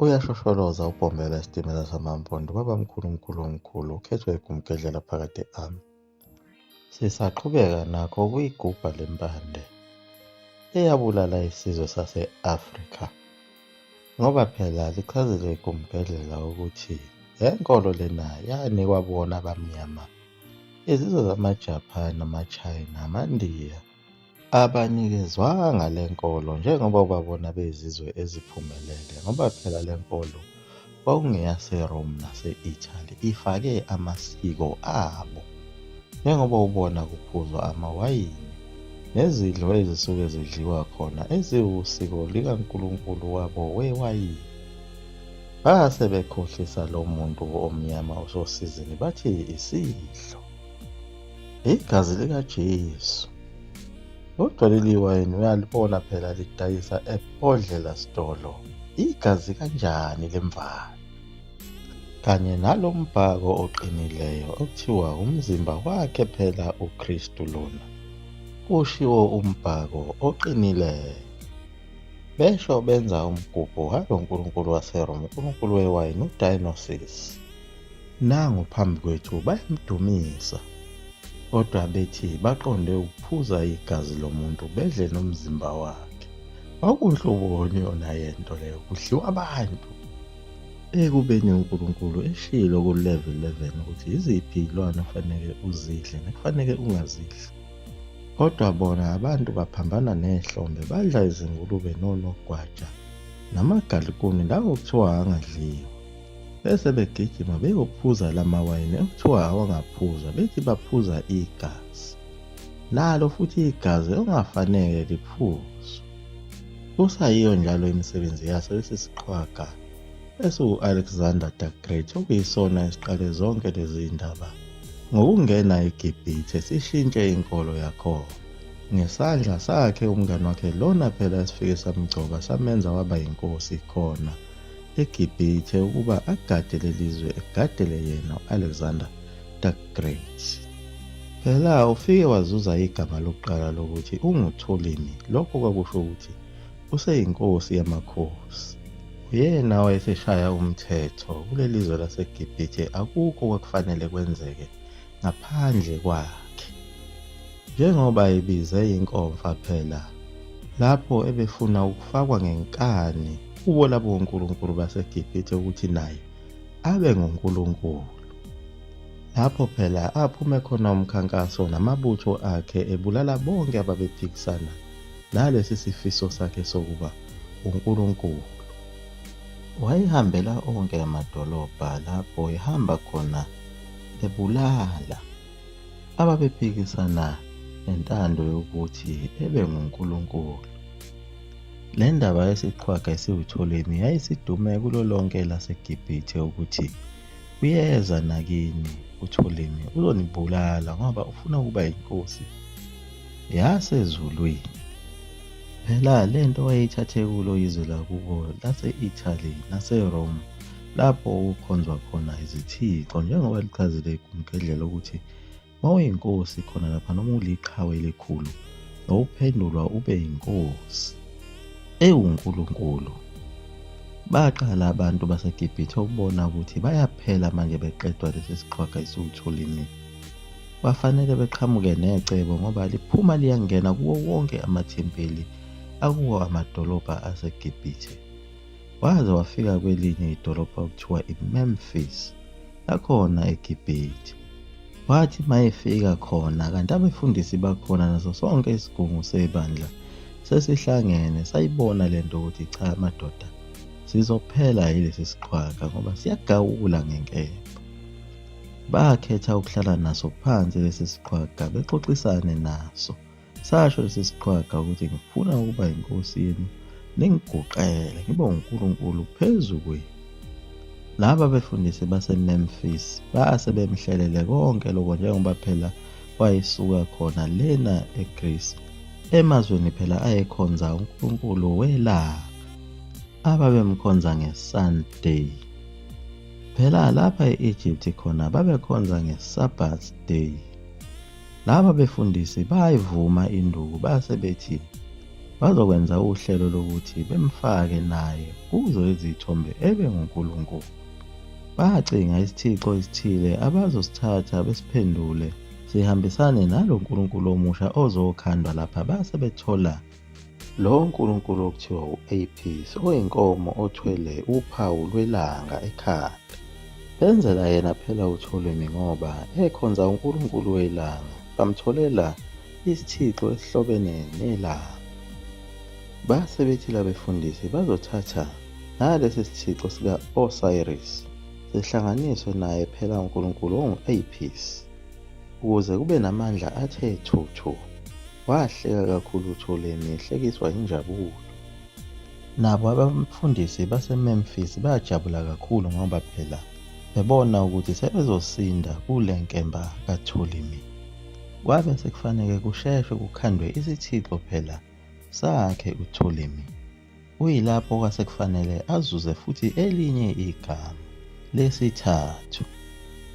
Uyashosholoza uBhombela isitimela samaMpondo babamkhulu mkhulu omkhulu ukhethwe igumgedlela phakade ami. Sisaqhubeka nakho ukuyigubha le mpande eyabulala isizwe sase-Afrika ngoba phela lichazile igumgedlela ukuthi le nkolo lena yanikwa bona abamnyama izizwe zamaJapan, amaChina, amaNdiya Abanikezwanga le nkolo njengoba ubabona beyizizwe eziphumelele ngoba phela le nkolo kwakungeyaseRome nase-Italy ifake amasiko abo njengoba ubona kuphuzwa amawayini nezidlo ezisuke zidliwa khona eziwusiko likankulunkulu wabo wewayini. Base bekhohlisa lo muntu omnyama ososizini bathi isidlo. Igazi likaJesu. Kodwa leli wayini uyalibona phela lidayisa ebhodlela sitolo. Igazi kanjani lemvana? Kanye nalo mbhako oqinileyo okuthiwa umzimba wakhe phela uKristu lona. Kushiwo umbhako oqinileyo. Besho benza umgubho walo nkulunkulu waseRoma, unkulunkulu wewayini uDionysus. Nangu phambi kwethu bayamdumisa, kodwa bethi baqonde ukuphuza igazi lomuntu bedle nomzimba wakhe. Kwakunhloboni yona yento leyo, kudliwa abantu. Ekubeni uNkulunkulu eshilo ku-level 11 ukuthi yiziphi iy'lwane okufanele uzidle nekufanele ungazidli. Kodwa bona abantu baphambana nehlombe badla izingulube nonogwaja namagalikuni lawo kuthiwa angadliwa. Bese begijima beyophuza lamawayini okuthiwa awangaphuzwa bethi baphuza igazi. Nalo futhi igazi okungafanele liphuzwe. Kusayiyo njalo imisebenzi yaso lesi siqhwaga esiwu-Alexander the Great okuyisona esiqale zonke lezi ndaba ngokungena eGibhithe sishintshe inkolo yakhona. Ngesandla sakhe umngani wakhe lona phela esifike samgcoba samenza waba yinkosi khona eGibhithe ukuba agade lelizwe egadele yena u-Alexander the Great. Phela ufike wazuza igama lokuqala lokuthi unguTholimi, lokho kwakusho ukuthi useyinkosi yamakhosi. Uyena owayeseshaya umthetho kuleli zwe laseGibhithe, akukho okwakufanele kwenzeke ngaphandle kwakhe. Njengoba ebize inkomfa phela lapho ebefuna ukufakwa ngenkani kubo labo nkulunkulu baseGibhithe ukuthi naye abe ngunkulunkulu. Lapho phela aphume khona umkhankaso namabutho akhe ebulala bonke ababephikisana nalesi sifiso sakhe sokuba unkulunkulu. Wayehambela onke amadolobha lapho ehamba khona ebulala ababephikisana nentando yokuthi ebe nguNkulunkulu. Le ndaba yesiqhwaga esiwuTholemi yayisidume kulo lonke elaseGibhithe ukuthi uyeza nakini uTholemi uzonibulala ngoba ufuna ukuba yinkosi yasezulwini. Phela le nto wayeyithathe kulo izwe lakubo lase-Italy naseRome lapho okukhonzwa khona izithixo njengoba lichazile igumgedlela ukuthi mawuyinkosi khona lapha noma uliqhawe elikhulu wawuphendulwa ube yinkosi ewuNkulunkulu. Baqala abantu baseGibhithe ukubona ukuthi bayaphela manje beqedwa lesi siqhwaga esiwutholini. Bafanele beqhamuke necebo ngoba liphuma liyangena kuwo wonke amathempeli akuwo amadolobha aseGibhithe. Waze wafika kwelinye idolobha okuthiwa iMemphis lakhona eGibhithe. Wathi mayefika khona kanti abefundisi bakhona naso sonke isigungu sebandla sesihlangene sayibona lento ukuthi cha madoda sizophela yilesi siqhwaga ngoba siyagawula ngenkemba. Bakhetha ukuhlala naso phansi lesi siqhwaga bexoxisane naso. Sasho lesi siqhwaga ukuthi ngifuna ukuba yinkosi yenu ningiguqele ngibe uNkulunkulu phezu kwenu. Laba befundisi baseMemphis base bemhlelele konke lokho njengoba phela wayesuka khona lena eGreece emazweni phela ayekhonza uNkulunkulu welanga ababemkhonza ngeSunday. Phela lapha e-Egypt khona babekhonza ngeSabbath day. Laba befundisi bayivuma induku base bethi Bazokwenza uhlelo lokuthi bemfake naye kuzo izithombe ebe nguNkulunkulu. Bacinga isithixo esithile abazosithatha besiphendule sihambisane nalo nkulunkulu omusha ozokhandwa lapha base bethola lo nkulunkulu okuthiwa u-Apis oyinkomo othwele uphawu lwelanga ekhanda. Benzela yena phela uTholemi ngoba ekhonza unkulunkulu welanga, bamtholela isithixo esihlobene nelanga. Base bethi labefundisi bazothatha nalesi sithixo sika-Osiris sihlanganiswe naye phela unkulunkulu ongu-Apis ukuze kube namandla athe thuthu. Wahleka kakhulu uTholemi ehlekiswa yinjabulo. Nabo abafundisi baseMemphis bajabula kakhulu ngoba phela bebona ukuthi sebezosinda kule nkemba kaTholemi. Kwabe sekufanele kusheshwe kukhandwe isithixo phela sakhe uTholemi. Kuyilapho kwase kufanele azuze futhi elinye igama lesithathu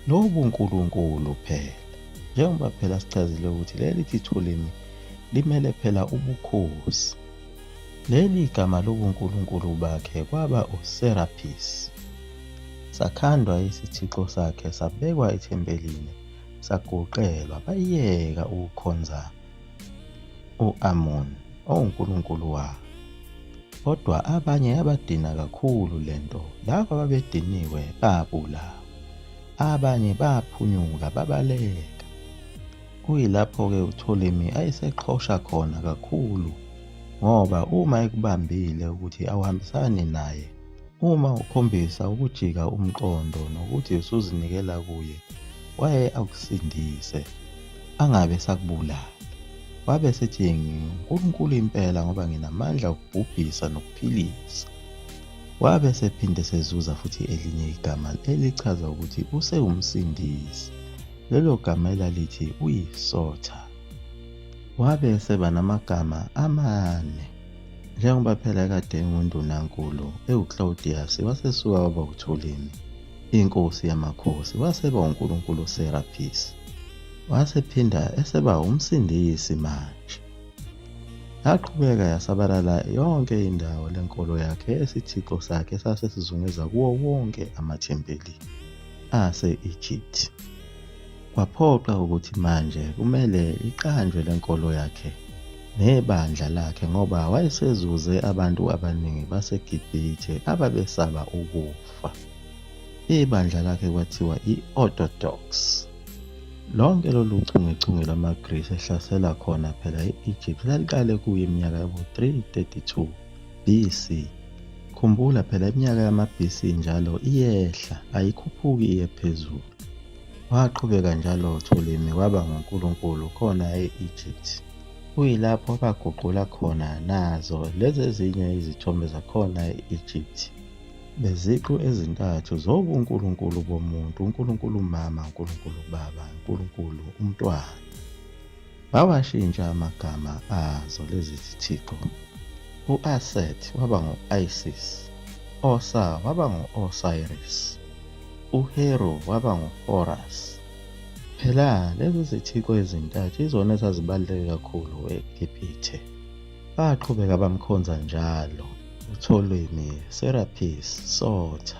lobunkulunkulu phela. Njengoba phela sichazile ukuthi leli Ptolemy limele phela ubukhosi. Leli gama lobunkulunkulu bakhe kwaba uSerapis. Sakhandwa isithixo sakhe sabekwa ethempelini saguqelwa bayeka ukukhonza u-Amon owunkulunkulu wabo. Kodwa abanye yabadina kakhulu le nto, labo ababediniwe babulawa, abanye baphunyuka babaleka. Kuyilapho-ke uTholemi ayeseqhosha khona kakhulu ngoba uma ekubambile ukuthi awuhambisani naye, uma ukhombisa ukujika umqondo nokuthi usuzinikela kuye, waye akusindise. Angabe esakubulala. Wabe esethi nginguNkulunkulu impela ngoba nginamandla okubhubhisa nokuphilisa. Wabe esephinde esezuza futhi elinye igama elichaza ukuthi usewumsindisi. Lelo gama elalithi uyiSotha. Wabe eseba namagama amane. Njengoba phela ekade engundunankulu ewuClaudius wasesuka waba uTholemi. Inkosi yamakhosi, waseba uNkulunkulu uSerapis. Wasephinda eseba umsindisi manje. Yaqhubeka yasabalala yonke indawo lenkolo yakhe esithixo sakhe sasesizungeza kuwo wonke amathempeli ase-Egypt. Kwaphoqa ukuthi manje kumele iqanjwe lenkolo yakhe nebandla lakhe ngoba wayesezuze abantu abaningi baseGibhithe ababesaba ukufa. Ibandla lakhe kwathiwa i-Orthodox. Lonke lolu chungechunge lwamaGrisi ehlasela khona phela i-Egypt laliqale kuyo iminyaka yabo-332 BC. Khumbula phela iminyaka yama-BC njalo iyehla, ayikhuphuki iye phezulu. Waqhubeka njalo uTholemi waba ngunkulunkulu khona e-Egypt. Kuyilapho abaguqula khona nazo lezi ezinye izithombe zakhona e-Egypt. Beziqu ezintathu zobunkulunkulu bomuntu, uNkulunkulu uMama, uNkulunkulu uBaba, uNkulunkulu uMntwana. Bawashintsha amagama azo lezi zithixo. U-Aset waba ngu-Isis, Osa waba ngu-Osiris, uHeru waba nguHorus. Phela lezi zithixo ezintathu izona ezazibaluleke kakhulu eGibhithe. Baqhubeka bamkhonza njalo uTholemi, Serapis, Sotha.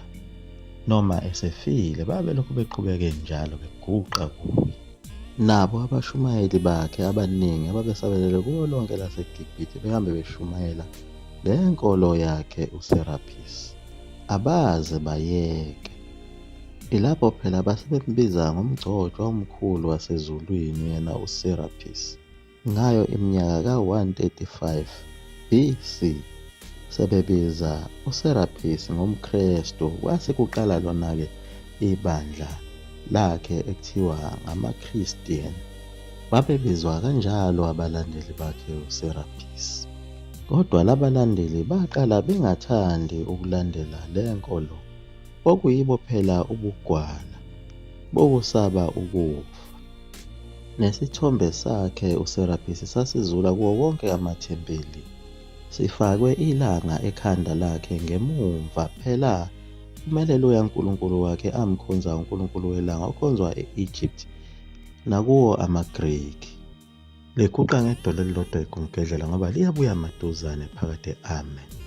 Noma esefile babelokhu beqhubeke njalo beguqa kuye. Nabo abashumayeli bakhe abaningi ababesabelele kulo lonke laseGibhithe behambe beshumayela le nkolo yakhe uSerapis. Abaze bayeke. Ilapho phela basebembiza ngomgcotshwa omkhulu wasezulwini yena uSerapis. Ngayo iminyaka ka-135 BC sebebiza uSerapis ngomKrestu kwase kuqala lona-ke ibandla lakhe ekuthiwa ngamaChristian. Babebizwa kanjalo abalandeli bakhe uSerapis. Kodwa labalandeli baqala bengathandi ukulandela le nkolo okuyibo phela ubugwala bokusaba ukufa. Nesithombe sakhe uSerapis sasizula kuwo wonke amathempeli, sifakwe ilanga ekhanda lakhe ngemumva, phela kumele loya nkulunkulu wakhe amkhonza unkulunkulu welanga okhonzwa e-Egypt nakuwo amaGreki. Liguqa ngedolo elilodwa igumgedlela ngoba liyabuya maduzane phakade. Amen.